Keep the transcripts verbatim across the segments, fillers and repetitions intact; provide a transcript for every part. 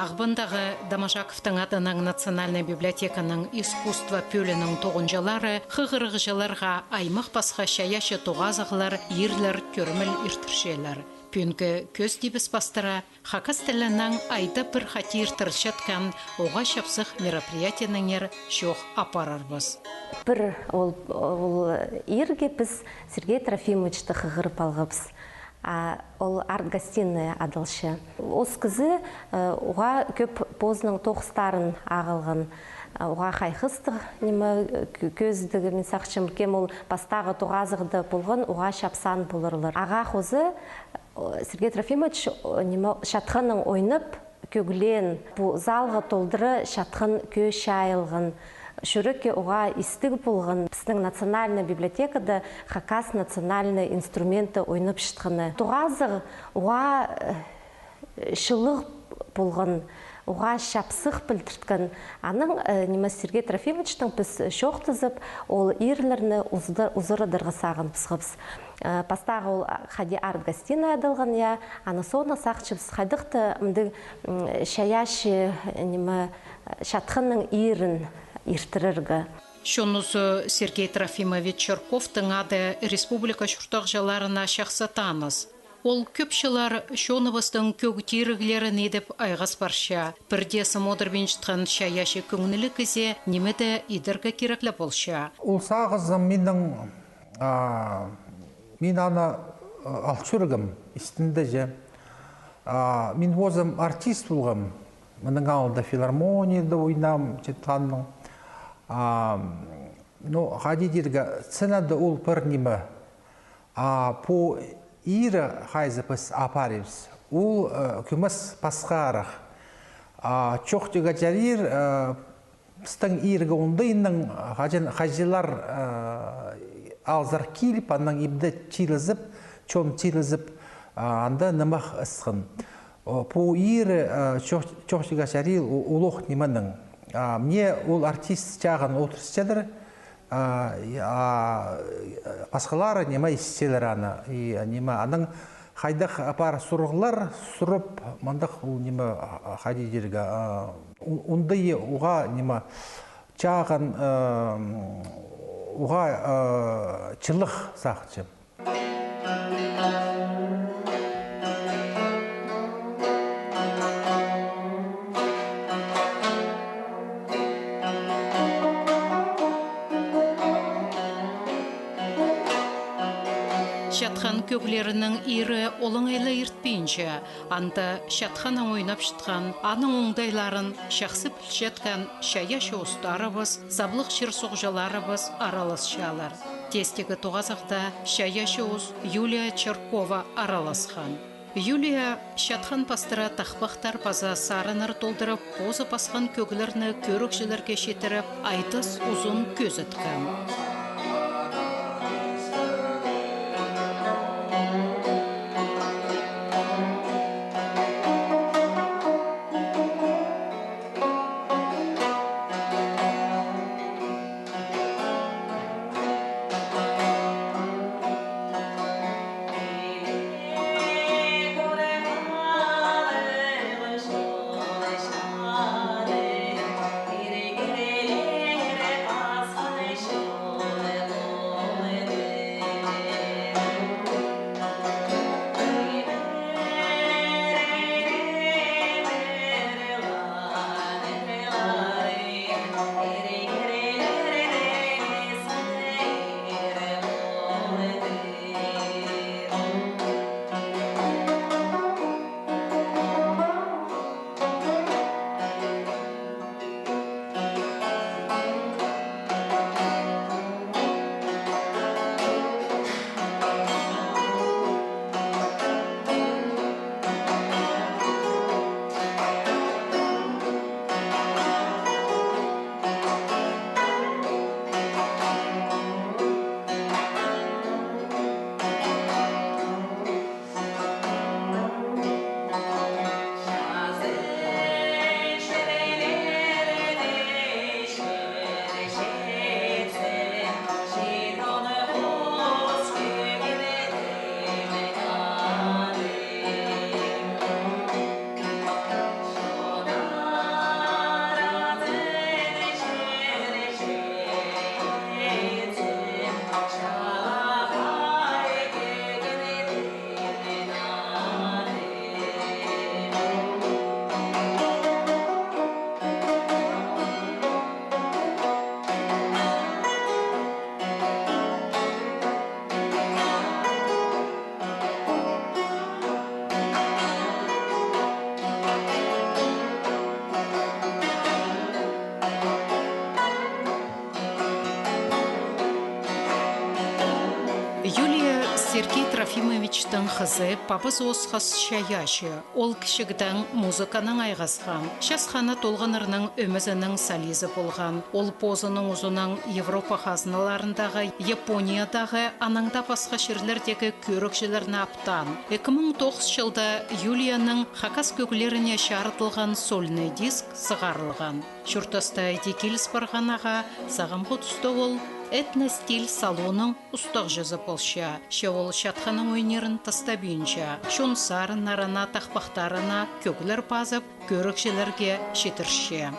Ағбандағы Доможаковтың адынаң национальнай библиотеканың искусство пӧлиинің тоғынҷылары хығырығҷыларға аймах пасха чайаачы тоғазығлар, иирлер кӧрімел иртірчелер. Пӱӱнгі кӧзідібіс пастыра хакас тілінең айда пір хати иртірілчеткен уғаа чапсых мероприятиенеңер чоох апарарбыс. Пір ол, ол иирге піс Сергей Трофимовичті хығырып алғабыс. А, ол арт-гостиная адалча. Ос кізі, э, уғаа кӧп позының тоғыстарын ағылған, э, уғаа хайхастығ, ниме, э, кӧ-, кӧзідіг, мин сағынчам, кем ол пастағы тоғазығда полған, уғаа чапсаан поларлар. Ағаа хоза, э, Сергей Трофимович, э, ниме, чатханнаң ойнап, кӧглеен, пу залға толдыра чатхан кӧӧ чайылған. Чӱрекке уғаа истіг полған пістің национальнай библиотекада хакас национальнай инструменті ойнапчатханы. Тоғазығ уғаа, э, чылығ полған, уғаа чапсых пілдірткен. Анаң, э, ниме, Сергей Трофимовичтең піс чоохтазып, ол иирлерні узда-, узарадарға сағыныбысхабыс. Э, пастағы ол, а, хайди арт-гостиная адалған, я, анаң соонаң сағынчабыс хайдағ-да мындағ, м, чайаачы, э, ниме, э, чатханның иирін иртірерге. Чонызы Сергей Трофимович Чирковтың ады республика чуртағҷыларына чахсы таныс. Ол кӧп чыллар чоныбыстың кӧг тиріглерін идіп айғас парча. Пірдее сым одырбинчатхан чайаачы кӧңніліг кізее ниме дее идерге кирек ле полча. Ол сағызым минің, а, мин аны, а, ал чӧргем истінде же. А, мин позым артист полғам. Мының алнында филармонияда ойнаам, чатханның. А, ну, хайди тирге, сценада ол пір ниме. А пу иирі хайзы піс апарибыс, ол, э, кӧмес пасхарах. А чоохтирға чарир, э, пістің иирге ондайнаң, хаҷан хайҷылар, э, алзар киліп, анаң ибде чыылызып, чон чыылызып, а, анда нымах ысхан. О, пу иирі, э, чоох-, чоохтирға чарир у-, улуғ нимедең. А, мына ол артист чағын одырчадыр, а, и, а, пасхалары ниме истілер аны. И, ниме, анаң хайдағ пар сурығлар сурып, мындағ ол ниме, а, хайди тирге, а, у-, ондайы уғаа ниме, чағын, э, уғаа, э, чылығ сағынчам. Чатхан кӧглерінің иирі олаңай ла иртпинче, анда чатханнаң ойнапчатхан, аның оңдайларын чахсы пілчеткен чайаачы устарыбыс, саблығ чир-суғҷыларыбыс араласчалар. Тестегі тоғазығда чайаачы ус Юлия Чиркова араласхан. Юлия чатхан пастыра тахпахтар паза сарыннар толдырып, позы пасхан кӧглерні кӧрігҷілерге читіріп, айдас узун кӧзіткен. Сергей Трофимовичтің хызы пабазы осхас чайаачы. Ол кічігдең музыканаң айғасхан. Час хана толғаннарның ӧмезінің солизі полған. Ол позының узунаң Европа хазналарындағы, Япониядағы, анаң даа пасха чирлердегі кӧрігҷілерні аптаан. Ікі муң тоғыс чылда Юлияның хакас кӧглеріне чарыдылған сольный диск сығарылған. Чуртаста іди киліс парған ағаа, сағамғы туста ол этностиль салонның устағҷызы полча. Че ол чатханның ойнирын тастабинча, чон сарыннарына, тахпахтарына кӧглер пазып, кӧрігҷілерге читірче.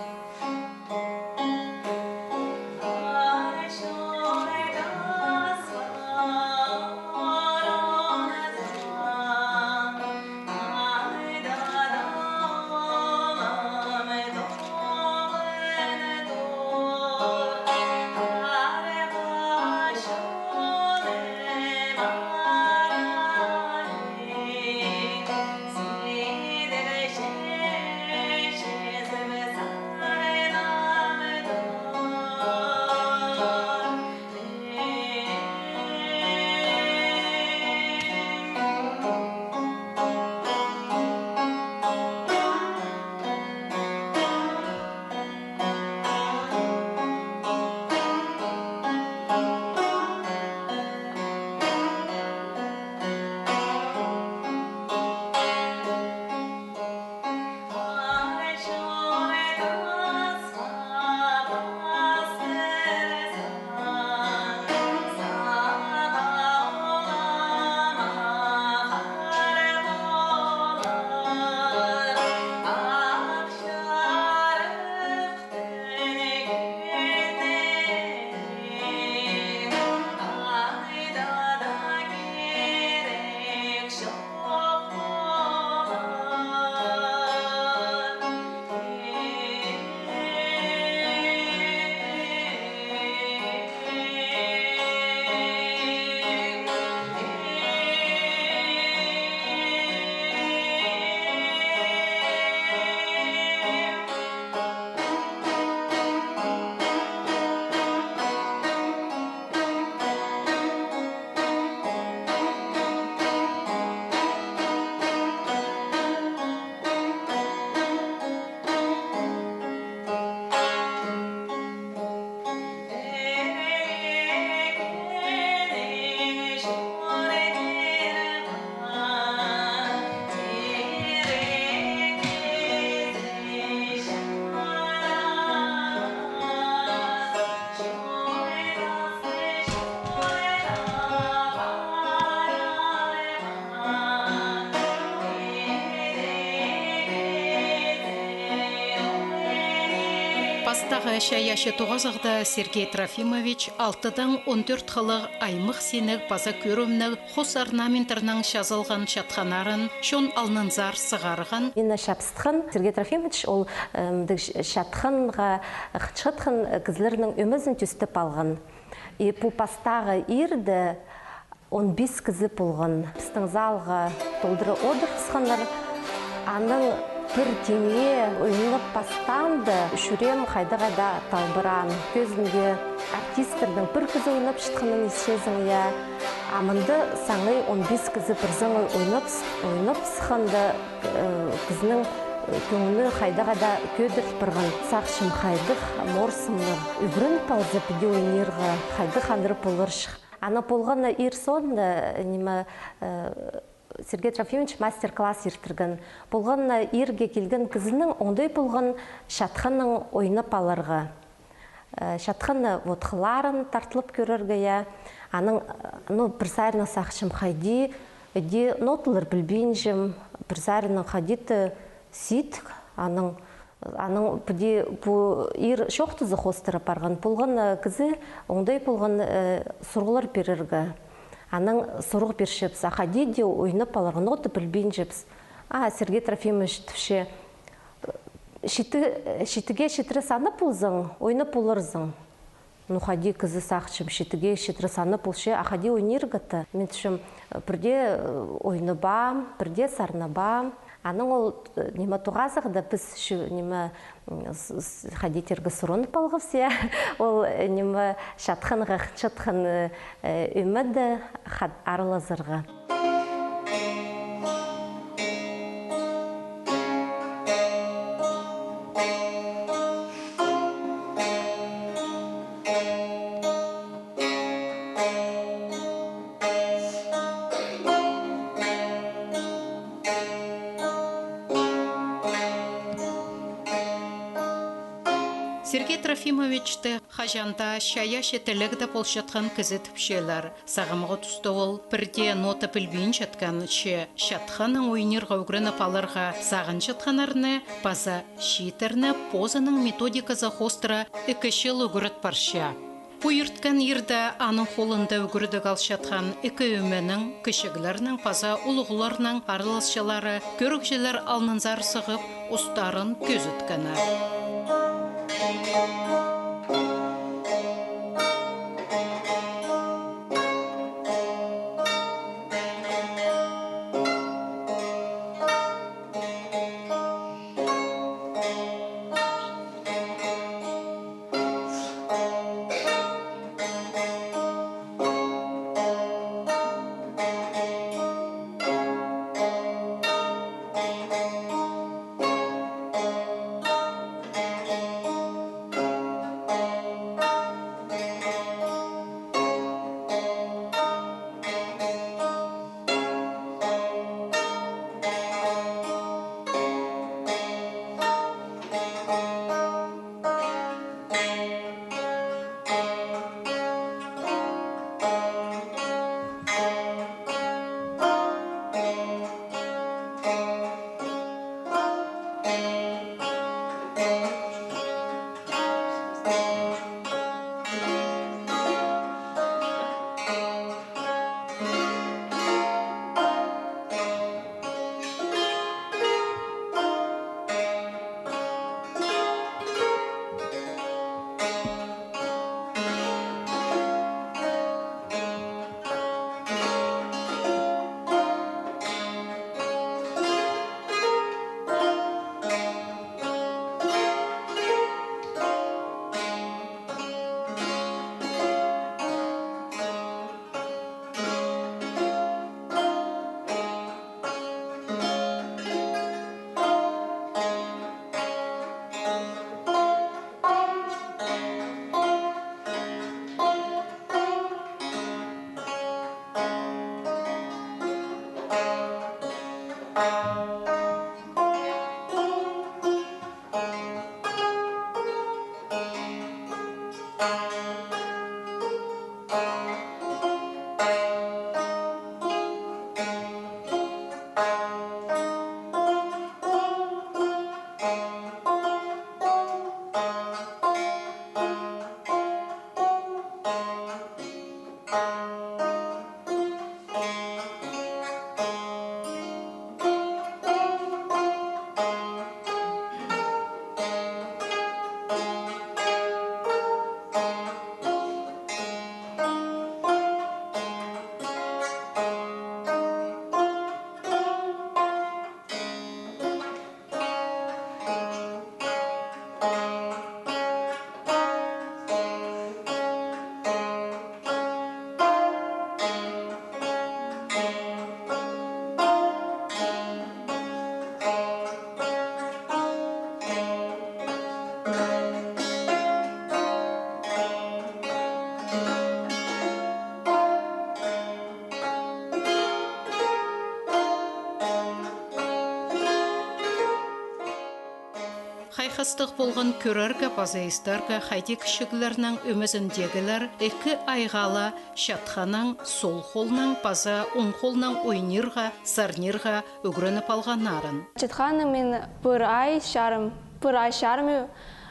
Пастағы чайаачы тоғазығда Сергей Трофимович алтыдаң он тӧрт хыллығ аймах синніг паза кӧрімніг хос орнаменттарнаң чазылған чатханнарын чон алнынзар сығарған. Мині чапсытхан Сергей Трофимович, ол, м, мындағ чатханға хынчатхан кізілернің ӧмезін тӧстеп алған. И пу пастағы иирде он пис кізі полған. Пістің залға толдыра одырыбысханнар. Анаң пір тиңе ойнап пастаанда, чӱреем хайдағ-да талбыраан. Кӧзідімге, артисттернің пір кізі ойнапчатханын исчезің, я. А мында саңай он пис кізі пір саңай ойнап, ойнап сыхханда, э, кізінің, э, кӧңні хайдағ-да кӧдіріл парған. Сағынчам, хайдағ морсымнар ӱгреніп алза, піди ойнирға, хайдағ андар поларҷых. Ана полғанна иир соонда, ниме, э, Сергей Трофимович мастер-класс иртірген. Полғанна иирге килген кізінің оңдай полған чатханнаң ойнап аларға. Э, чатханны вот хыларын тартылып кӧрерге, я. Анаң, э, ну, пір саринаң сағынчам, хайди, іди ноталар пілбинчем, пір саринаң хайди-да сидік, анаң Анаң піди пу иир чоохтаза хоостыра парған. Полған, э, кізі оңдай полған, э, сурығлар пирерге. Анаң сурығ пирчебіс, а хайди дее ойнап аларға, нота пілбинчебіс. А Сергей Трофимович тіпче: «Читі-, читіге читіре санап ползаң, ойнап поларзың». Ну, хайди кізі, сағынчам, читіге читіре санап полча, а хайди ойнирға-то? Мин тіпчем, пірде, э, ойнабаам, пірде сарнабаам. Анаң ол, э, ниме, тоғазығда піс чу-, ниме, м, с-, с-, хайди тирге, сурынып алғабыс, я. Ол, э, ниме, чатханға, чатхан, э, э, ӧмеде хат-, аралазарға. Сергей Трофимовичті хаҷан даа чайаачы тілегде полчатхан кізі тіпчелер. Сағамғы туста ол пір дее нота пілбинчеткенче, чатханнаң ойнирға ӱгреніп аларға сағынчатханнарны паза чииттерні позының методиказы хоостыра ікі чыл ӱгрет парча. Пу ирткен иирде аның холында ӱгредіг алчатхан ікі ӧменің, кічіглернің паза улуғларның араласчылары кӧрігҷілер алнынзар сығып, устарын кӧзіткені. Хайхастығ полған кӧрерге паза истерге, хайди кічіглернің ӧмезіндегілер ікі айға ла чатханнаң, сол холнаң паза оң холнаң ойнирға, сарнирға ӱгреніп алғаннарын. Чатханны мин пір ай чарым, пір ай чарым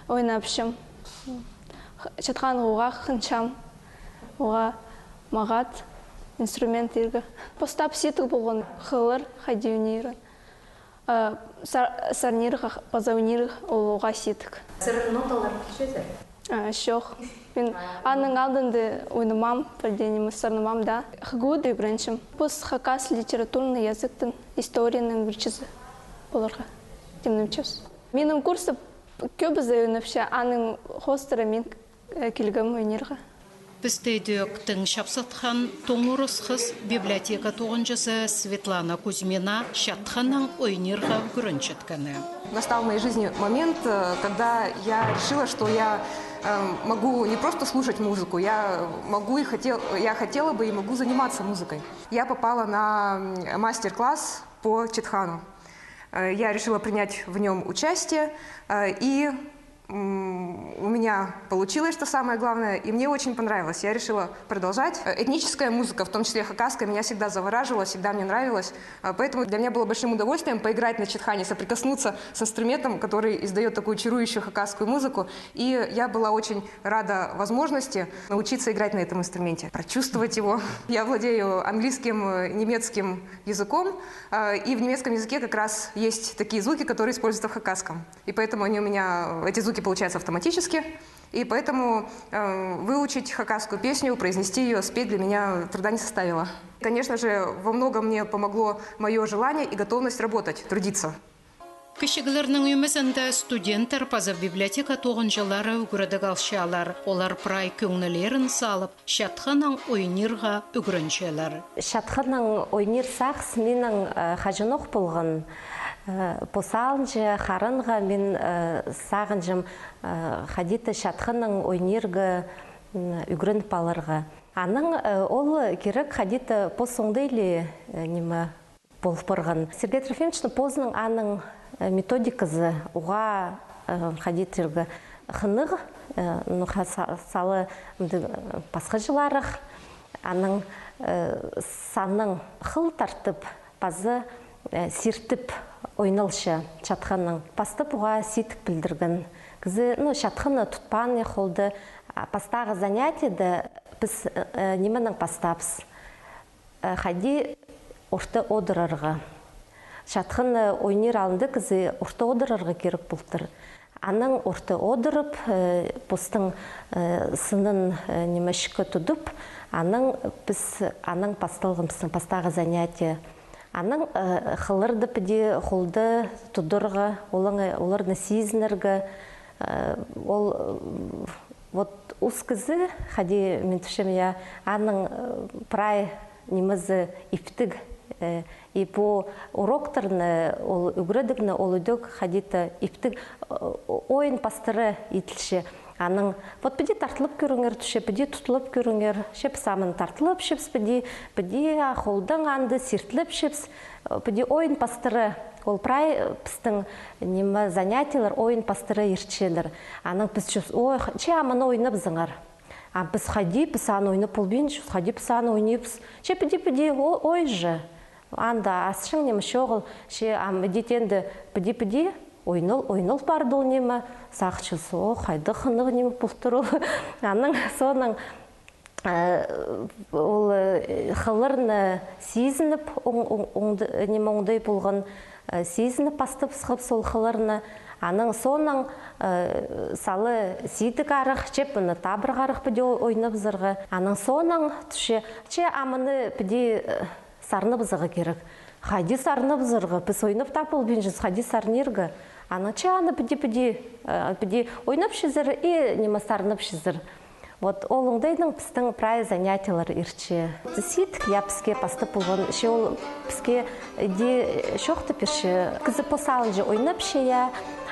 ойнапчам. Чатханға хынчам, уғаа мағат инструмент ирге. Постап сидік полған хыллар, хайди ойнирға. Э, сар-, сарнирға паза ойнирға ол уғаа сидік. Сірер ноталар пілчезер? А, чох. Мин аның алдында ойнамаам, пір дее ниме сарнамаам, да. ХГУ-да ӱгренчем. Пос хакас литературный языктың историяның вирчізі. поларға тимнепчебіс. Минің курста кӧбізі ойнапча, аның хоостыра мин, э, килгем ойнирға. Пісті ідӧк тың чапсатхан тоңурыс хыс, библиотека тоғынҷызы Светлана Кузьмина чатханнаң ойнирға ӱгренчеткені. Настал в моей жизни момент, э, когда я решила, что я, э, могу не просто слушать музыку, я могу и хотел, я хотела бы и могу заниматься музыкой. Я попала на, м, мастер-класс по чатхану. Э, я решила принять в нём участие, э, и, м, у меня получилось, что самое главное, и мне очень понравилось. Я решила продолжать. Э, этническая музыка, в том числе хакасская, меня всегда завораживала, всегда мне нравилась. Э, поэтому для меня было большим удовольствием поиграть на чатхане, соприкоснуться с инструментом, который издаёт такую чарующую хакасскую музыку. И я была очень рада возможности научиться играть на этом инструменте, прочувствовать его. Я владею английским, э, немецким языком, э, и в немецком языке как раз есть такие звуки, которые используются в хакасском. И поэтому они у меня, эти звуки получаются автоматически. И поэтому, э, выучить хакасскую песню, произнести её, спеть для меня труда не составило. Конечно же, во многом мне помогло моё желание и готовность работать, трудиться. Кічіглернің ӧмезінде студенттер паза библиотека тоғынҷылары ӱгредіг алчалар. Олар прай кӧңнілерін салып, чатханнаң ойнирға ӱгренчелер. Чатханнаң ойнир сағыс минің, э, хаҷанох полған. Э, пу салынҷа харынға мин, э, сағынчам, э, хайди-да чатханнаң ойнирға, м, ӱгреніп аларға. Анаң, э, ол кирек хайди-да пос оңдайлы, э, ниме, пол парған. Сергей Трофимовичтің позының аның, э, методиказы уғаа, э, хайди тирге, хынығ, э, ну, ха-, са-, салы, мындағ, э, пасхаҷаларах, аның, э, саннаң хыл тартып, паза, э, сиртіп ойналча чатханнаң. Пастап уғаа сидік пілдірген. Кізі, ну, чатханны тутпаан не холда, а пастағы занятиеде піс, э, э, нименең пастаабыс. Э, хайди орта одырарға. Чатханны ойнир алнында кізі орта одырарға кирек полтыр. Анаң орта одырып, э, постың, э, сынын, э, нимешке тудып, анаң піс, анаң пасталғабыс, пастағы занятие. Анаң, э, хылларны піди холда тударға, олаңай, оларны сизінерге, э, ол, э, Вот ус кізі, хайди мин тіпчем, я, аның, э, прай нимезі иптіг, э, и пу уроктарны, ол ӱгредігні, ол ідӧк хайди-да иптіг, э, ойын пастыра иділче. Аның, вот піди тартылып кӧріңер, тіпче, піди тутылып кӧріңер, че піс амын тартылыпчабыс, піди, піди, а, холдаң анды сиртіліпчебіс. Піди ойын пастыра, ол прай, э, пістің, ниме, занятиелер ойын пастыра иртчелер. Анаң піс чӧс, ой, х-, че амыны ойнабызыңар. А піс хайди, піс аны ойнап полбинчабыс, хайди піс аны ойнабыс. Че піди, піди, о-, ой же. Анда асчаң ниме чоғыл, че ам іди тенді піди, піди, ойнал, ойнал парды ол ниме. Сағынчабыс, о, хайдағ хынығ ниме полтыр ол. Анаң соонаң Э, ол, э, хылларны сизініп, оң-, оң-, оңды-, ниме, оңдай полған, э, сизініп пастабысхабыс ол хылларны. Анаң соонаң, э, салы сидік арах, че піні табырах арах піди о-, ойнабызарға. Анаң соонаң тіпче, че амыны піди, э, сарнабызарға кирек. Хайди сарнабызарға, піс ойнап таа полбинчабыс, хайди сарнирға. Анаң че аны піди, піди, э, піди ойнапчазар и ниме, сарнапчазар. Вот ол оңдайнаң пістің прай занятиелер иртче. Сидік, я, піске пастап полған, че ол піске іди чоохтап пирче. Кізі пос алынҷа ойнапча, я.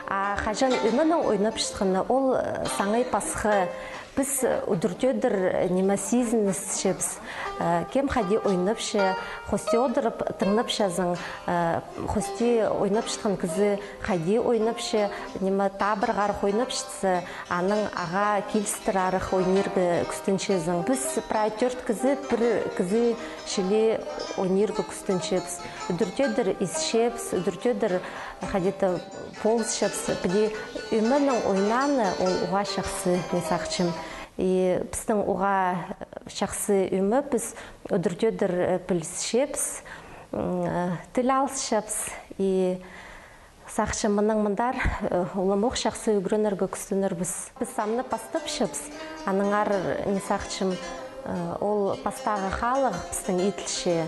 А хаҷан ӧменең ойнапчатханы, ол, э, саңай пасха. Піс, э, удур-тӧдір, э, ниме, сизінісчебіс. Э, кем хайди ойнапча, хости одырып тыңнапчазың, э, хости ойнапчатхан кізі хайди ойнапча, ниме, табырах арах ойнапчатса, анаң ағаа килістір арах ойнирға кӱстенчезің. Піс прай тӧрт кізі, пір кізі чіли ойнирға кӱстенчебіс. Удур-тӧдір исчебіс, удур-тӧдір хайди-да полысчабыс. Піди ӧменең ойнааны ол уғаа чахсы, мин сағынчам. И пістің уғаа чахсы ӧме, піс удур-тӧдір, э, пілісчебіс, м, э, тіл алысчабыс. И сағынчам, мынаң мындар, э, уламох чахсы ӱгренерге кӱстенербіс. Піс амды пастапчабыс, аннаңар, мин сағынчам, э, ол пастағы хаалығ пістің иділче.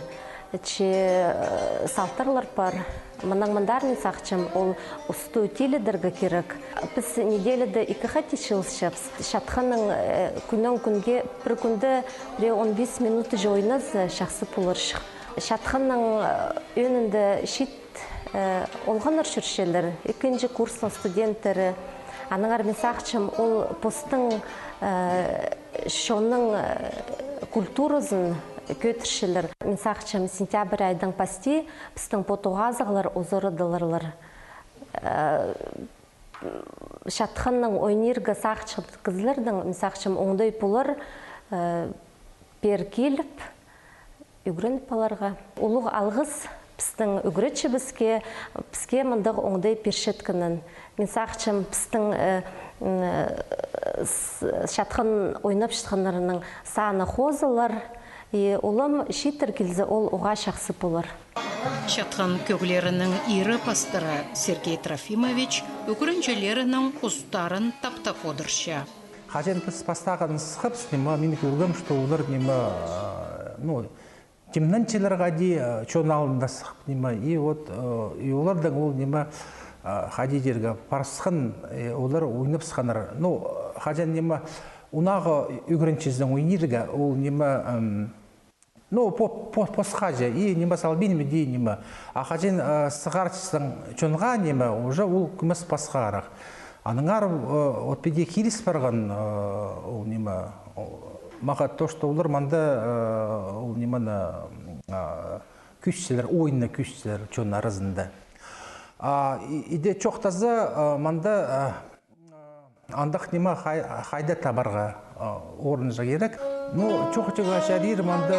Че, э, салтарлар пар. Мынаң мындар мин сағынчам, ол усту тилідерге кирек. Піс неделяда ікі хати чыылысчабыс. Чатханның, э, кӱннең кӱнге, пір кӱнде пірее он пис минут же ойназа, чахсы поларҷых. Чатханның, э, ӧӧнінде чиит, э, олғаннар чӧрчелер, ікінҷі курстың студенттері. Аннаңар мин сағынчам, ол постың, э, чонның, э, культуразын кӧдірчелер. Мин сағынчам, сентябрь айдаң пасти пістің пу тоғазығлар узарадыларлар. Э, чатханның ойнирға сағынчатхан кізілернің, мин сағынчам, оңдай полар, э, пеер киліп, ӱгреніп аларға. Улуғ алғыс пістің ӱгретчібіске, піске мындағ оңдай пирчеткенін. Мин сағынчам, пістің, э, м, э, с-, чатхан ойнапчатханнарның саны хозылар, и улам чииттер килзе, ол уғаа чахсы полар. Чатхан кӧглерінің ирі пастыра Сергей Трофимович ӱгренҷілерінің устарын таптап одырча. Хаҷан піс пастағын сыххабыс, ниме, мин кӧргем, что олар, ниме, э, ну, тимненчелер хайди, э, чон алнында сыхып, ниме, и вот, э, и оларның ол, ниме, э, хайди тирге, парысхан, э, олар ойнапсханнар. Ну, хаҷан, ниме, унағы ӱгренчезің ойнирға, ол, ниме, м, ну, по-, по-, пасхаҷа, и, ниме, салбин ме дее, ниме. А хаҷан, э, сығарчазың чонға, ниме, уже ол кӧмес пасхарах. Аннаңар, э, от піди киліс парған, э, ол, ниме, о, мағаа то, что олар мында, э, ол, ниме, на, а, кӧсчелер, ойынны кӧсчелер чон аразында. А, и, иде чоохтаза, э, мында, э, андағ, ниме, хай-, хайда табарға, а, орын же кирек. Ну, чоохтирға чарир, мында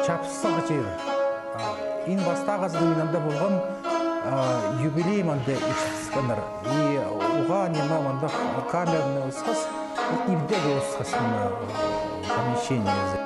чапсығ чир. А, иң пастағызын мин анда полғам, а, юбилей мында иртіскеннер. И уғаа, ниме, мында камерный осхас, и ибдегі осхас, ниме, помещениезі.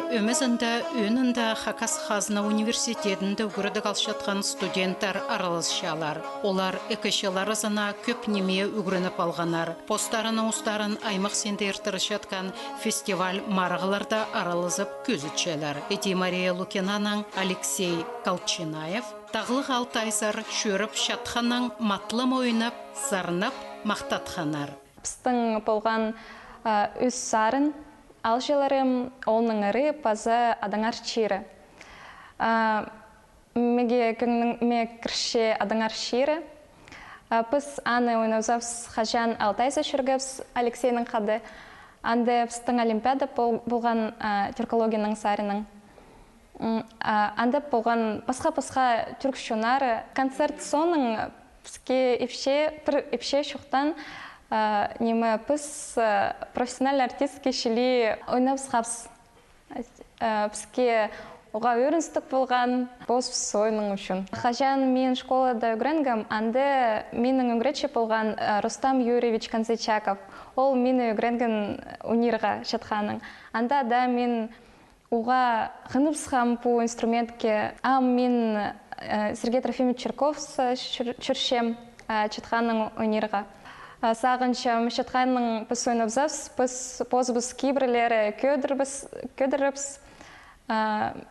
Ӧмезінде, ӧӧнінде Хакас хазна университедінде ӱгредіг алчатхан студенттер араласчалар. Олар ікі чыл аразына кӧп ниме ӱгреніп алғаннар. Постарының устарын аймах синде иртірілчеткен фестиваль-марығларда аралазып кӧзітчелер. Іди Мария Лукинанаң Алексей Колчинаев тағлығ алтайзар чӧріп, чатханнаң матлам ойнап, сарнап, махтатханнар. Пістің полған, а, ӱс сарын, «Аалҷыларым», «Оолның ыры» паза «Адаңар чирі». А, меге кӧңніме кірче «Адаңар чирі». А, піс аны ойнабызабыс, хаҷан Алтайзар чӧргебіс Алексейнең хада. Анда пістің олимпиада пол-, полған, а, тюркологияның саринаң. М, а, анда полған пасха-пасха тюрк чоннары. Концерт соонаң піске ипчі, пір ипчі чоохтаан, а, ниме, піс, а, профессиональный артистке чіли ойнабысхабыс. А, піске уғаа ӧріністіг полған, позыбыс ойнаан ӱчӱн. Хаҷан мин школада ӱгренгем, анда минің ӱгретчі полған, а, Рустам Юрьевич Конзычаков. Ол мині ӱгренген унирға чатханнаң. Анда даа мин уғаа хыныбысхам пу инструментке. Ам мин, э, Сергей Трофимович Чирковсар чӧр-, чӧрчем, э, чатханнаң унирға. Э, сағынчам, чатханнаң піс ойнабызабыс, піс позыбыс кибірлері кӧдірібіс, кӧдірібіс, э,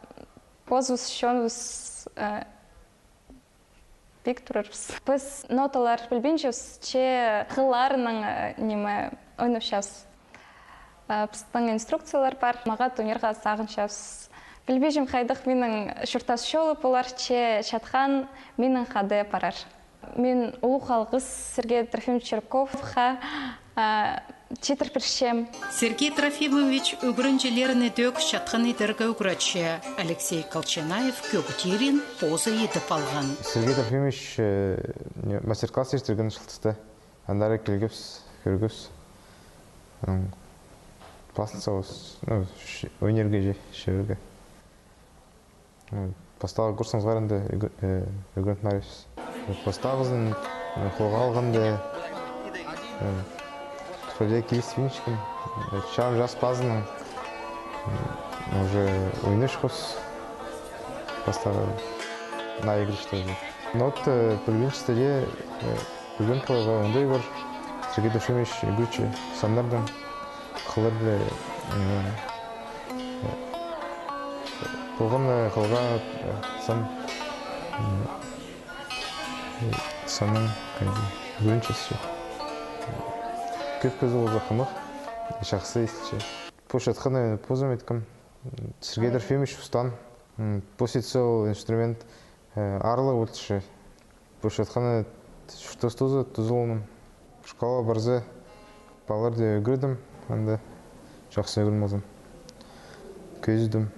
позыбыс чоныбыс, э, пик турарбыс. Піс ноталар пілбинчебіс, че хылларынаң, э, ниме, ойнапчабыс. Э, пістің инструкциялар пар, мағат ойнирға сағынчабыс. Пілбинчем, хайдағ минің чуртас чолым полар, че чатхан минің хада парар. Мин улуғ алғыс Сергей Трофимович Чирковха, а, читір пирчем. Сергей Трофимович ӱгренҷілеріне тӧӧк чатхан идерге ӱгретче. Алексей Колчинаев кӧгіт ирін позы идіп алған. Сергей Трофимович, э, не, мастер-класс иртірген чылтыста. Андар килгебіс, кӧргебіс. М, пастап салғабыс, ну, ш-, ойнирға че, чӧрерге. М, пастағы курсымызға анда ӱг-, э, ӱгреніп парарбыс. Пастағызын, э, холға алғанда, э, пірдее киліспинчеткем, э, чам час пазынаң, м, уже ойнапчабыс. Пастағы на игры, что ли. Ну вот, э, пілбинчеткен, э, Ӱгрен поларға оңдай пар. Сергей Трофимович ӱгретче саннардаң, хылларда, м, полған, э, хылға, э, сан, м, санның, как бы, ӱгренчезі. Кӧп кізі полза хынығ, чахсы истілче. Пу чатханны позым иткем. Сергей Трофимович устаан. М, пу ситсе ол инструмент, э, аарлығ полча. Пу чатханны чуртас туза, тузаланым. Школаа парза, палаларды ӱгредім, анда чахсы ӱгрен ползам. Кӧзідім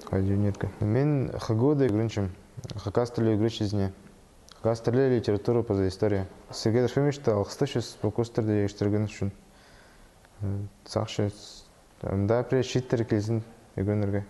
хайди ӱгренерге. Мин ХГУ-да ӱгренчем, хакас тілі ӱгретчізіне. Хакас тілі, литература паза история. Сергей Трофимовичті алғыстапчабыс пу курстарны иртіргені ӱчӱн. М, сағынчам, анда пірее чииттер килзін ӱгренерге.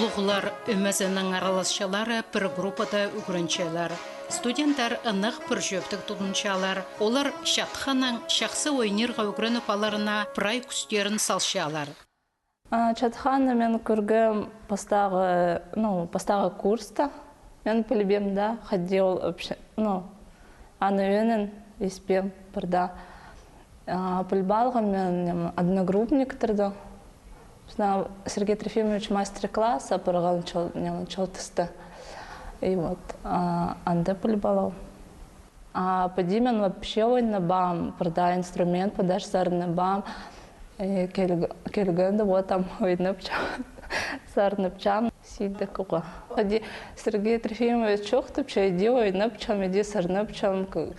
Улуғлар ӧмезінің араласчылары пір группада ӱгренчелер. Студенттер ынағ пір чӧптіг тудынчалар. Олар чатханнаң чахсы ойнирға ӱгреніп аларына прай кӱстерін салчалар. А, чатханны мин кӧргем пастағы, ну, пастағы курста. Мин пілбеем дее, хайди ол вообще, ну, аны ӧӧнін испеем пірдее. А, піліп алғам мин, ниме, одногруппниктердең. Сыннаң Сергей Трофимович мастер-класс апарған чол-, ниме, чолтыста. И вот, а, анда піліп алғам. А піди мин вообще ойнабаам, пірдее инструмент піди сарнабаам. Э, кел-, келгенде вот ам ойнапчам, сарнапчам, сидік уғаа. Хайди Сергей Трофимович чоохтапча, иди ойнапчам, иди сарнапчам, к-,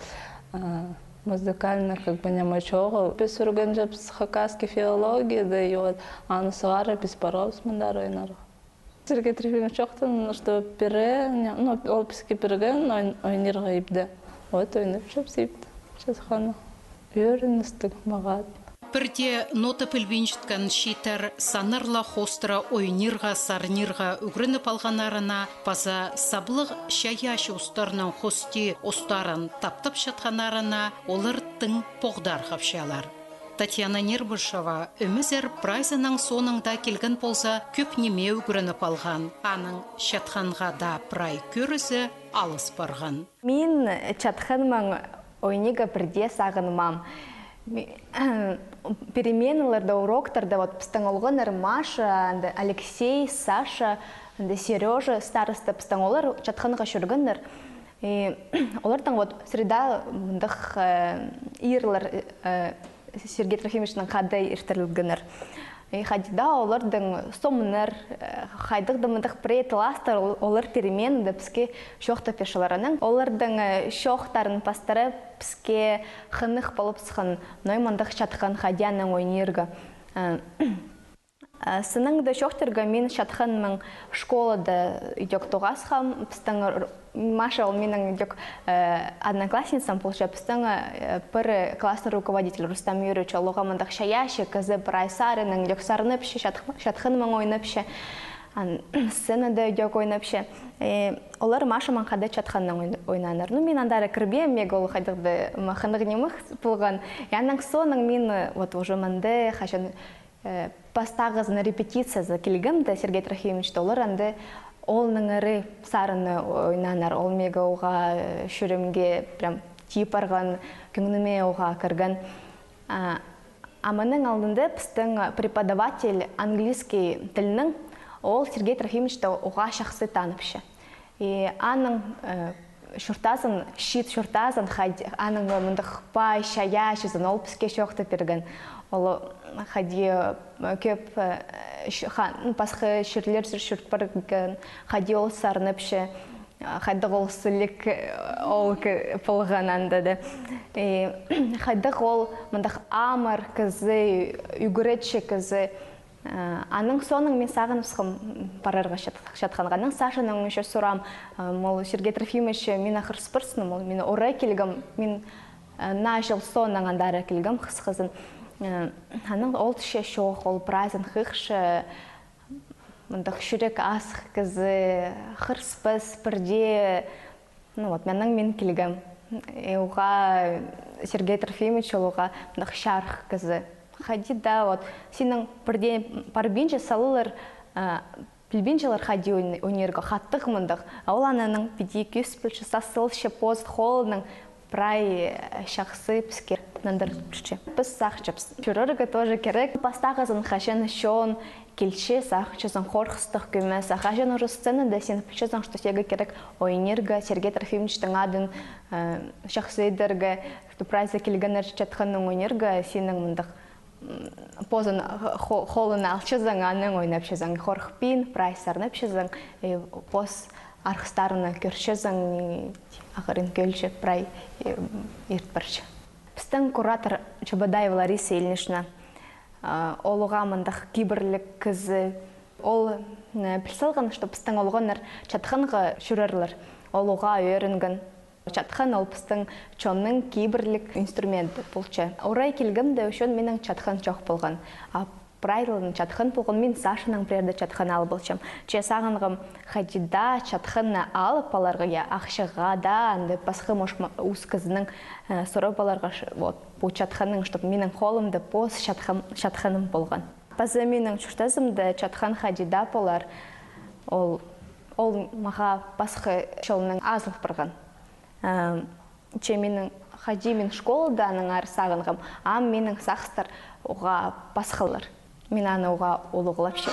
а, музыкальный, как бы, ниме чоғыл. Піс ӱгренчебіс хакасский филологияда, и вот аны сығара піс парғабыс мындар ойнарға. Сергей Трофимович чоохтаан, что пирер, не, ну, ол піске пирген ой-, ойнирға ибде. Вот ойнапчабыс ибде. Чатханны. Ӧріністіг мағаа. Пірдее нота пілбинчеткен чииттер саннар ла хоостыра ойнирға, сарнирға ӱгреніп алғаннарына паза саблығ чайаачы устарның хости устарын таптапчатханнарына олар тың поғдархапчалар. Татьяна Нербышева ӧмезер прайзының соонаң даа килген полза, кӧп ниме ӱгреніп алған. Аның чатханға даа прай кӧрізі алыс парған. Мин чатханнаң ойнирға пірдее сағынмаам. Ми-, переменаларда, уроктарда, вот, пістің олғаннар Маша, анда Алексей, Саша, анда Серёжа, староста, пістің олар чатханға чӧргеннер. И оларның вот среда мындағ, э, ирлер, э, Сергей Трофимовичтің хада иртірілгеннер. И хайди даа оларның сомнар, э, хайдағ даа мындағ пірее таластар ол-, олар переменада піске чоохтап пирчелер. Анаң оларның, э, чоохтарын пастыра піске хынығ полыбысхан, ной мындағ чатхан, хайди анаң ойнирға. Э, Э, сыннаң даа чоохтирға, мин чатханнаң школада идӧк тоғасхам, пістің р-, Маша ол минің идӧк, э, одноклассницам полча, пістің, э, пір классный руководитель Рустам Юрьевич, ол уғаа мындағ чайаачы кізі, прай саринаң идӧк сарнапча, чатх-, чатханнаң ойнапча. Ан-, сценада идӧк ойнапча. Э, олар Машамнаң хада чатханнаң ой-, ойнааннар. Ну, мин андар кірбеем, мағаа ол хайдағ даа ма хынығ нимес полған. И анаң соонаң мин, э, вот уже мында, хаҷан Э, пастағызын репетициязы килгем дее, Сергей Трофимович, олар анда олнаңары сарынны ойнааннар, ол мағаа уғаа, э, чӱреемге прям тип парған, кӧңніме уғаа кірген. А, а мының алнында пістің преподаватель английский тілнің, ол Сергей Трофимовичті уғаа чахсы таныпча. И аның, э, чуртазын, чиит чуртазын, хайди-, аның мындағ пай чайаачызын ол піске чоохтап пирген. Ол хайди, э, кӧп, э, ч-, ха-, ну, пасха чирлерзер чуртап парған, хайди ол сарнапча, э, хайдағ ол сіліг, э, ол кі-, полған анда даа. И хайдағ ол мындағ амыр кізі, ӱгретчі кізі. Э, аның соонаң мин сағыныбысхам парарға чат-, чатханға. Анаң Сашанаң ещё сурам, э, мол, Сергей Трофимович, мин хырыспаспын, мол, мин орай килгем, мин, э, наа чыл соонаң андар килгем, хысхызын. Э, анаң ол тіпче, чох, ол прайзын хығырча, мындағ чӱрек асых кізі, хырыспас, пірдее, Ну вот, мыннаң мин килгем. И уғаа Сергей Трофимович, ол уғаа мындағ чарых кізі. Хайди даа, вот, синнең пірдее парбинча салылар, а, пілбинчелер хайди ойн-, ойнирға, хатығ мындағ. А ол анаң піди кӧзіт пілче, сас салча позының холынаң, прай, э, чахсы піске нандырып пілче. Піс сағынчабыс чӧрерге тоже кирек. Пастағызын хаҷан чон килче, сағынчазың хорыхтығ кӧмес. А хаҷан уже сценада син пілчезің, что сиге кирек ойнирға, Сергей Трофимовичтің адын, э, чахсы идерге, что прайзы килгеннер чатханнаң ойнирға, синнең мындағ, м, позын хо-, холына алчазың, анаң ойнапчазың, хорыхпин, прай сарнапчазың, и пос арғыстарны кӧрчезің, и ағырин кӧлче, прай, и, ирт парча. Пістің куратор Чебодаева Лариса Ильинична, а, ол уғаа мындағ кибірліг кізі. Ол, м, піл салған, что пістің олғаннар чатханға чӧрерлер. Ол уғаа ӧрінген. Чатхан ол пістің чонның кибірліг инструменті полча. Орай килгем дее, ӱчӱн минің чатхан чох полған. А Прай ла чатхан полған, мин Сашаның пірерде чатхан алып алчам. Че сағынғам, хайди даа чатханны алып аларға, я, ахчаға даа, анда пасха, может, ма-, ус кізінің, э, сурап аларға, ш-, вот, пу чатханның, чтоб минің холымда пос чатхан-, чатханым полған. Паза минің чуртазымда чатхан хайди даа полар, ол, ол мағаа пасха чолнаң азыл парған. Ам, че минің хайди мин школада аннаңар сағынғам, ам минің сағыстар уғаа пасхалар. Мин аны уғаа улуғлапчам.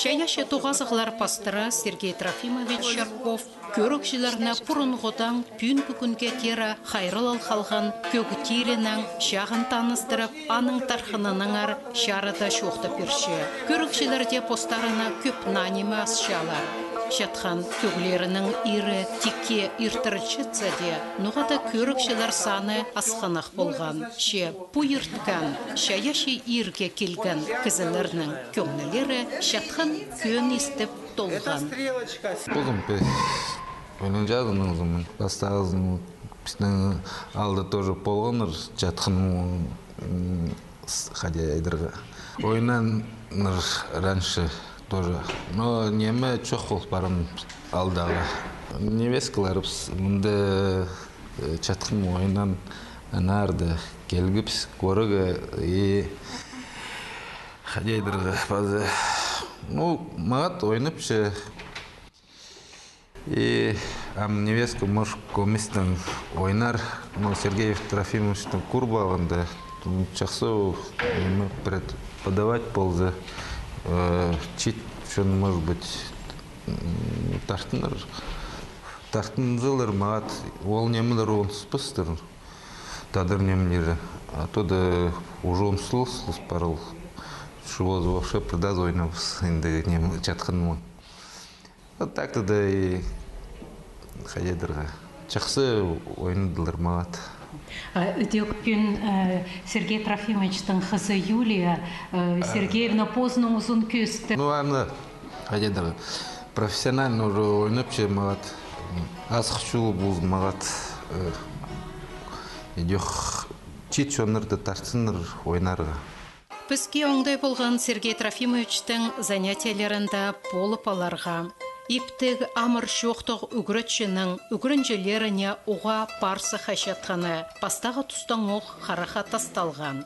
Чайаачы тоғазығлар пастыра Сергей Трофимович Чарков кӧрігҷілерні пурунғыдаң пӱӱнгі кӱнге теере хайраллап халған кӧг тирінең чағын таныстырып, аның тархынынаңар чарыда чоохтап пирче. Кӧрігҷілер дее постарына кӧп наа ниме асчалар. Чатхан кӧглерінің иирі тикке иртірілчетсе дее, ноға-да кӧрігҷілер саны асхынах полған. Че пу ирткен, чайаачы иирге килген кізілернің кӧңнілері чатхан кӧӧн истіп толған. Позым пе, ойланҷазын озым. Пастағызын пістің аалда тоже полғаннар чатхан, м, с-, хайди айдарға. Ойнаннар раньше тоже. Но неме чох пол парған аалдағы. Невесткаларыбыс мында, э, чатхан ойнаннар да килгебіс кӧрерге и хайди айдарға паза. Ну, мағат ойнапча. И ам невестка, может, кӧместең ойнар, но Сергей Трофимовичтің кӧріп алғанда, м, чахсы, м, преподавать полза, э, чит, чон, может быть, м, тартынар. Тартынзалар, мағат ол немелер оңыспастыр. Тадар немелері. А то да уже оңысылыс парыл. Шыбоз вообще пірдеезі ойнабыс, ендігі неме чатханмын. Вот так-то да и хайди айдарға. Чахсы ойнадылар, мағат. А, ідӧк пӱӱн, э, Сергей Трофимовичтің хызы Юлия, э, Сергеевна позының узун кӧсті. Ну, аны хайди айдарға, профессионально уже ойнапча, мағат. Азых чол ползын, мағат. Э, идӧк чит чоннарны тартсыннар ойнарға. Піске оңдай полған Сергей Трофимовичтің занятиелерінде полып аларға. Иптіг, амыр чоохтығ ӱгретчінің ӱгренҷілеріне уғаа парзы хачатханы пастағы тустаң ох хараха тасталған.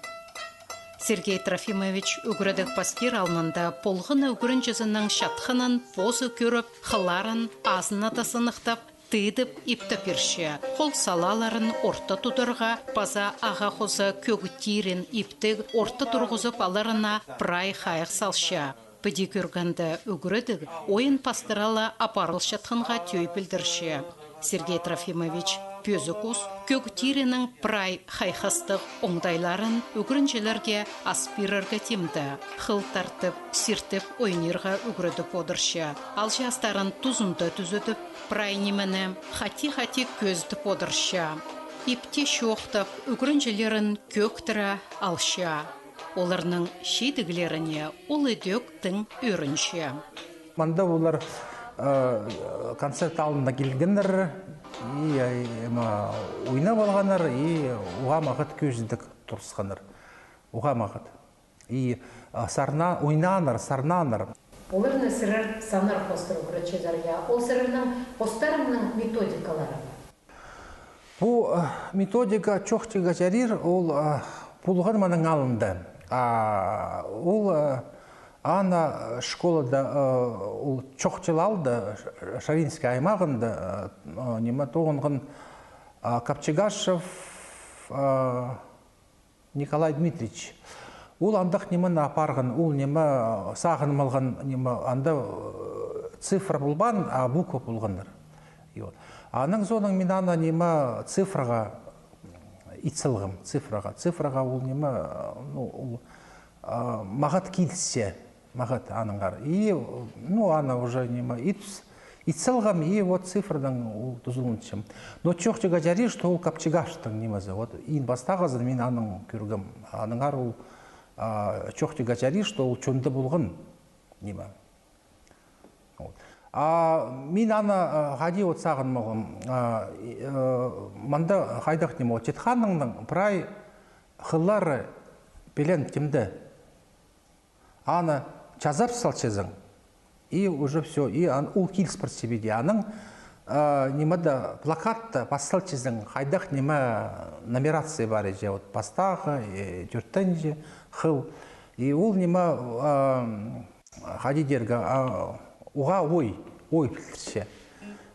Сергей Трофимович ӱгредіг пастир алнында полған на ӱгренҷізінің чатханын позы кӧріп, хылларын азына да сыныхтап, тыдып, иптеп пирче. Хол салааларын орта тударға паза ағаа хоза кӧг тирін иптіг орта турғызып аларына прай хайығ салча. Піди кӧргенде, ӱгредіг ойын пастыра ла апарылчатханға тӧӧй пілдірче. Сергей Трофимович Пӧзік ус кӧг тирінің прай хайхастығ оңдайларын ӱгренҷілерге ас пирерге тимде, хыл тартып, сиртіп ойнирға ӱгредіп одырча. Алҷа астарын тузында тӱзедіп, прай нимені хати-хати кӧзідіп одырча. Ипте чоохтап, ӱгренҷілерін кӧктіре алча. Оларның чидіглеріне ол ідӧк тың ӧрінче. Мында олар, э, концерт алнында килгеннер, и, э, эме, ойнап алғаннар, и уғаа мағат кӧзідіг турысханнар. Уғаа мағат. И, а, сарна-, ойнааннар, сарнааннар. Оларны сірер саннар хоостыра ӱгретчезер, я? Ол сірернің постарыңның методикалары ба? Пу, а, методика чоохтирға чарир, ол, а, полған мының алнында. А, ол, а, ана школада, а, ол Чохчыл аалда, Ш-, Шаринский аймағында, а, ниме, тоғынған, а, Капчигашев, а, Николай Дмитриевич. Ол андағ нимені апарған, ол ниме, сағын алған ниме, анда, э, цифра полбаан, а буква полғаннар. И вот. Аның соонаң мин аны ниме цифраға ит салғам, цифраға. Цифраға ол ниме, ну, ол, а, мағат килісче. Мағат аннаңар. И, ну, аны уже ниме, ит, ит салғам, и вот цифрадаң ол тузаланчам. Но чоохтирға чарир, что ол Капчигашевтің нимезі. Вот иң пастағызын мин анаң кӧргем. Аннаңар ол, а, чоохтирға чарир, что ол чонда полған ниме. Вот. А мин аны, а, хайди вот сағын алғам. А, и, э, мында хайдағ ниме, вот, Четханның прай хыллары пілен тимде. Аны чазап салчазың, и уже всё, и ан-, ол киліс парча піди. Анаң, а, нимеде, плакатта пас салчазың, хайдағ ниме нумерация пар иҷе, вот пастағы, э, тӧртінҷі хыл. И ол ниме, а, хайди тирге, а, уғаа ой, ой пілдірче.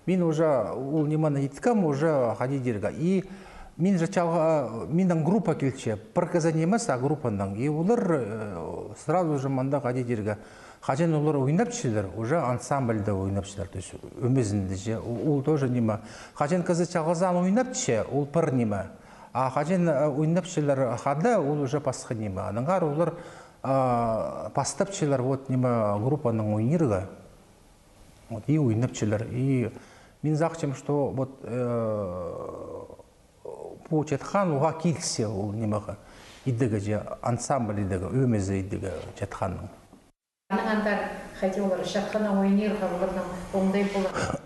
Мин уже ол нимені иткем, уже хайди тирге. И мин же чалға, минің группа килче, пір кізі нимес, а группаның. И олар, э, сразу же мында хайди тирге. Хаҷан олар ойнапчалар, уже ансамбльде ойнапчалар, то есть ӧмезінде же. Ол, ол тоже ниме. Хаҷан кізі чалғызаан ойнапча, ол пір ниме. А хаҷан, э, ойнапчалар хада, ол уже пасха ниме. Аннаңар олар, а, пастапчалар вот ниме группаның ойнирға. Вот, и ойнапчалар. И мин сағынчам, что вот, э, пу Четхан уғаа килісче ол нимеге. Идігі же, ансамбль идігі, ӧмезі идігі Четханның. Анаң андар хайди олар Четханнаң ойнирға, оларның оңдай полар.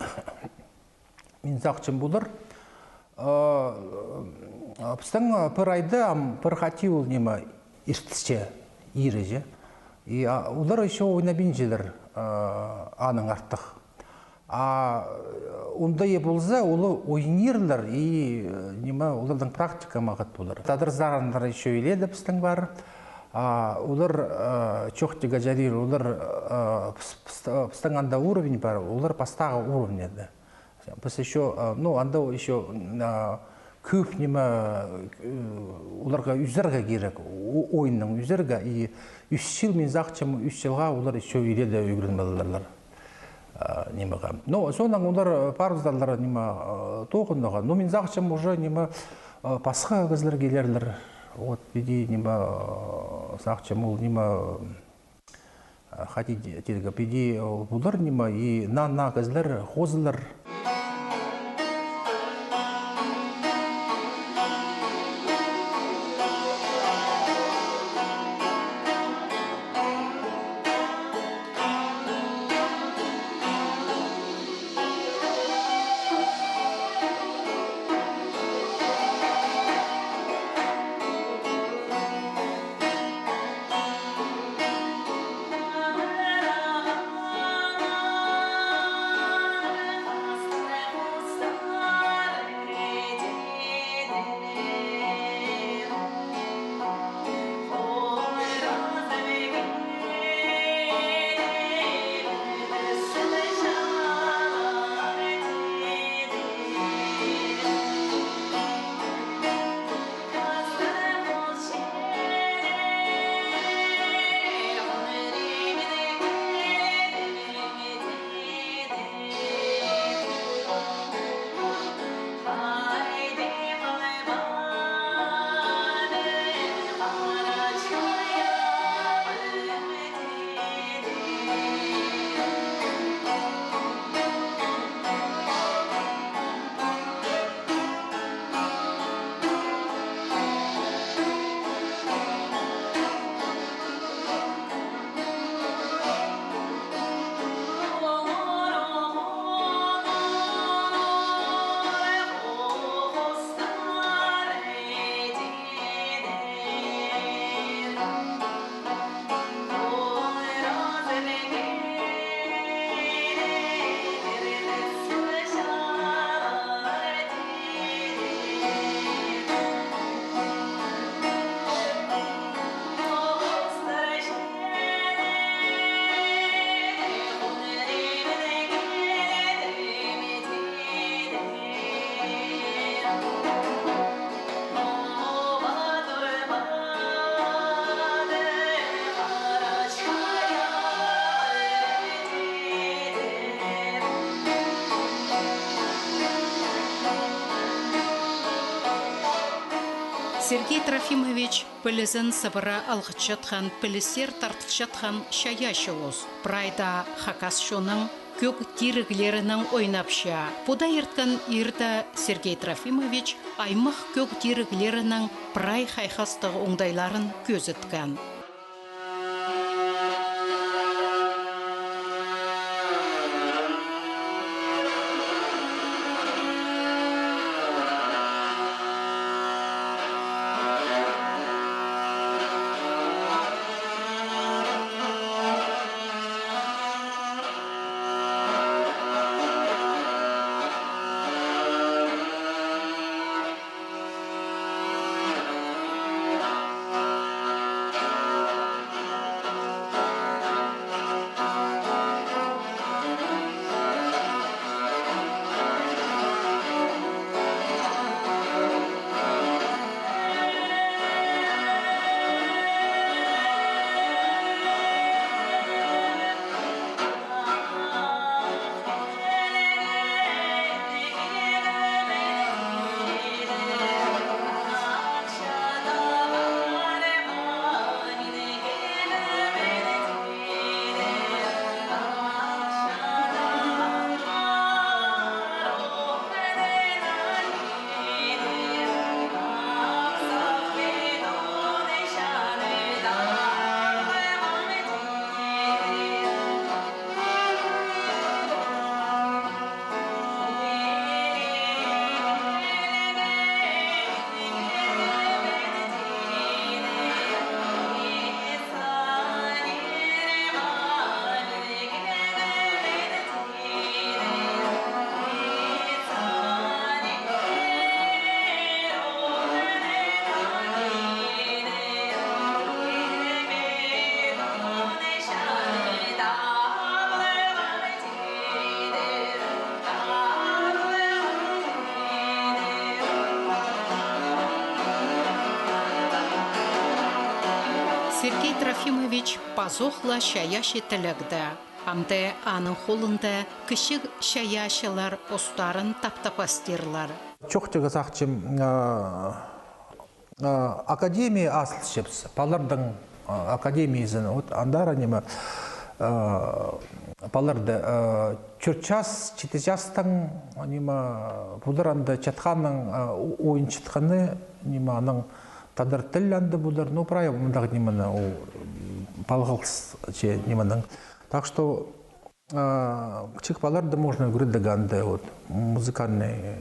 Мин сағынчам, полар. А, а, пістің, а, пір айда, ам, пір хати ол ниме иртісче, ирі же. И, а, олар ещё ойнабинчалар, а, анаң артых. А, э, оңдайы полза, олар ойнирлар, и, э, ниме, оларның практика мағат полар. Тадар сараннар ещё иледе пістің пар. А, олар, э, чоохтирға чарир, олар, э, піс-, піс-, пістің анда уровень пар, олар пастағы уровеньде. Піс ещё, а, ну, анда ещё, м, а, кӧп ниме, э, оларға ӱзерге кирек, о-, ойыннаң ӱзерге, и ӱс чыл, мин сағынчам, ӱс чылға олар ещё иледе ӱгреніп аларлар, а, нимеге. Ну, соонаң олар, э, парыбызарлар ниме, э, тоғынарға. Ну, мин сағынчам, уже ниме, э, пасха кізілер килерлер. Вот, піди ниме, э, сағынчам, ол ниме, Хайди тирге, піди ол полар ниме, и наа-наа кізілер хозылар. Сергей Трофимович пілізін сыбыра алғытчатхан, пілістер тартылчатхан чайаачы ус. Прай даа хакас чонның кӧг тиріглерінең ойнапча. Пу даа ирткен иирде Сергей Трофимович аймах кӧг тиріглерінің прай хайхастығ оңдайларын кӧзіткен. Сергей Трофимович пазох ла чайаачы тілегде. Амды аның холында кічіг чайаачылар устарын таптап астирлар. Чоохтирға сағынчам, а, а, академия азылчабыс, палаларның, а, академиязын, вот, андар, ниме, а, палаларды, а, чӧрт час, читі частаң, ниме, пулар анда чатханнаң, а, о-, ойынчатханы, ниме, анаң тадар тіл анда пулар, ну, прай мындағ нимені, о, палғалыс, че, нименің. Так что, а, кічіг палаларды можно ӱгредерге анда, вот, музыкальный, э,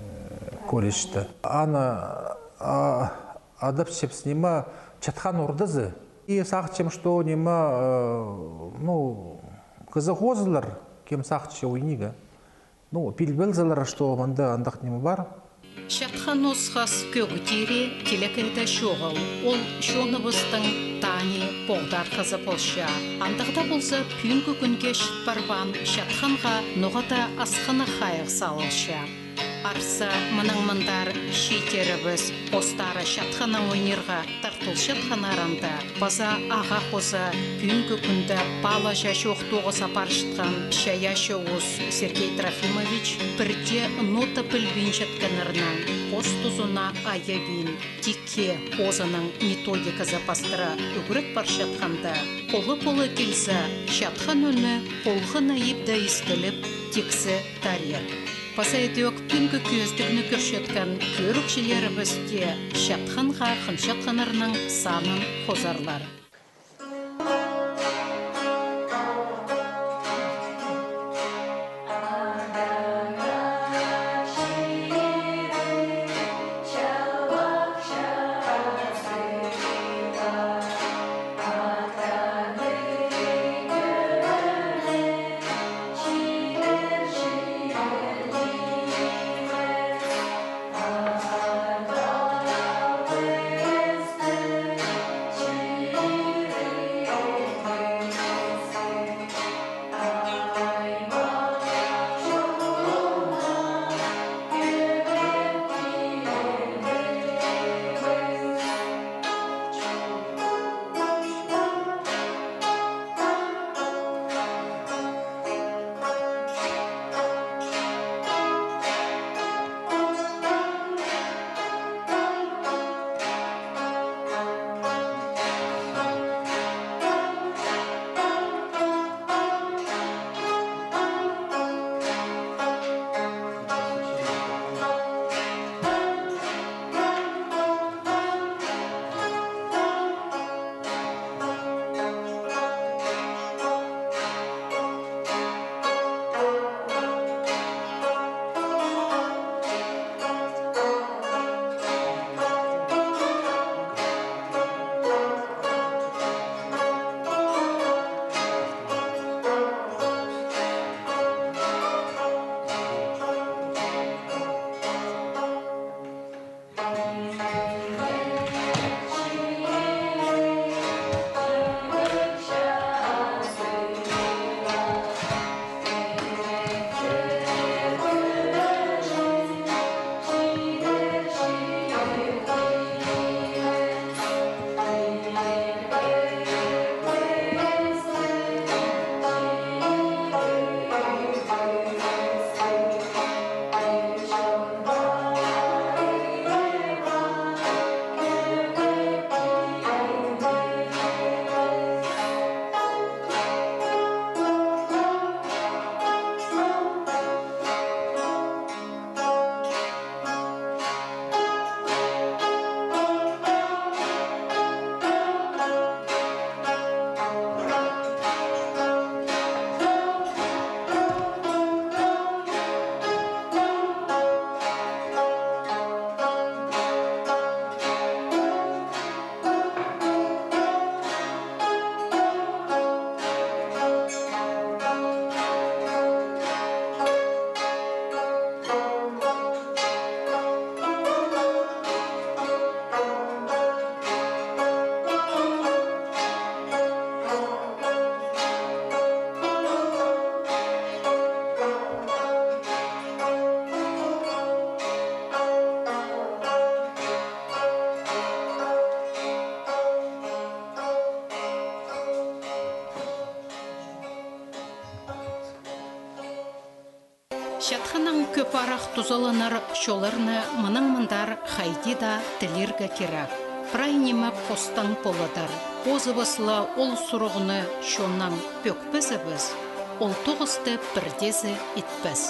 колледжте. Аны, а, адапчабыс, ниме, чатхан ордазы. И сағынчам, что, ниме, э, ну, кізі хозылар, кем сағынча ойнирға. Ну, пілбеезер, что мында андағ ниме пар. Чатхан осхас кӧг тире телекейде чоғыл. Ол чоныбыстың тани поғдархазы полча. Андағ даа полза, пӱӱнгі кӱнге чіт парбаан чатханға ноға-да асхынах хайығ салылча. Арса, мынаң мындар чииттерібіс постары чатханнаң ойнирға тартылчатханнарында, паза ағаа хоза пӱӱнгі кӱнде паалаҷаң чоохтағыза парчатхан чайаачы ус Сергей Трофимович пірдее нота пілбинчеткеннернең пос тузына айабин, тикке позының методиказы пастыра ӱгрет парчатханда, холы полы килзе, чатхан ӱні холғына ибде истіліп, тиксі тарир. Паза идӧк пӱӱнгі кӧзідігні кӧрчеткен кӧрігҷілерібіс тее чатханға хынчатханнарның санын хозарлар. Чатханнаң кӧп арах тузаланар чолларны мынаң мындар хайди даа тілирге кирек. Прай ниме постаң поладыр. Позыбыс ла ол сурығны чоннаң пӧкпезебіс, ол тоғысты пірдеезі итпес.